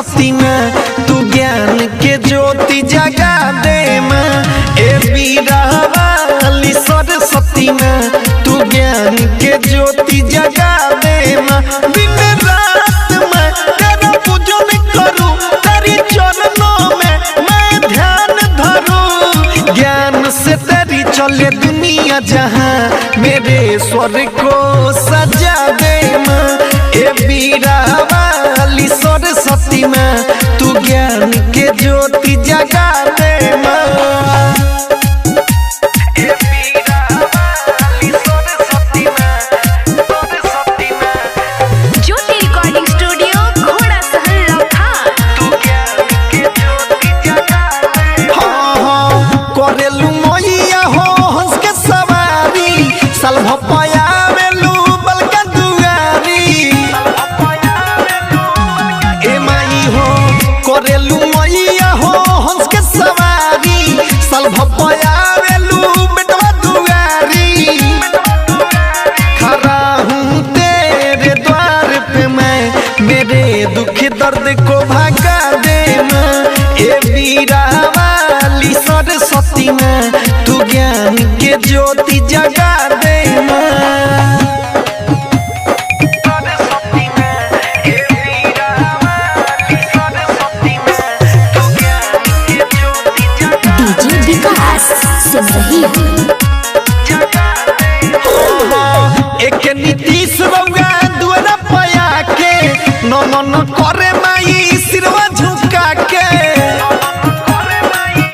सरस्वती माँ, तू ज्ञान के ज्योति जगा दे माँ। ए बीड़ा वाली सरस्वती माँ, तू ज्ञान के ज्योति जगा दे माँ। दिन रात मैं तेरा पूजन करूँ, तेरी चरणों में मैं ध्यान धरूँ। ज्ञान से तेरी चले दुनिया जहाँ, मेरे स्वर को सजा दे माँ। ए बीड़ा वाली सरस्वती माँ, तू ज्ञान के ज्योति जगा दे माँ। ए बीड़ा वाली सरस्वती माँ, सरस्वती माँ, ज्योति रिकॉर्डिंग स्टूडियो घोड़ा सहल लखा। तू ज्ञान के ज्योति जगा दे। हाँ हाँ करेलू मैया हो हंस के सवारी, साल भपया बेलू बलका दुआरी। ए माई हो करेलू मैया हो हंस के सवारी, साल भपया बेलू बेटवा दुआरी। खड़ा हूँ तेरे द्वार पे मैं, मेरे दुख दर्द को भगा दे माँ। ए बीड़ा वाली सरस्वती माँ, तू ज्ञान के ज्योति जगा दे माँ। सरस्वती माँ, ए बीड़ा वाली सरस्वती माँ, तू ज्ञान के ज्योति जगा डीजे विकास सुन रही एक नीतीश रउआ दुआरा पया के नमन करे माई सिरवा झुका।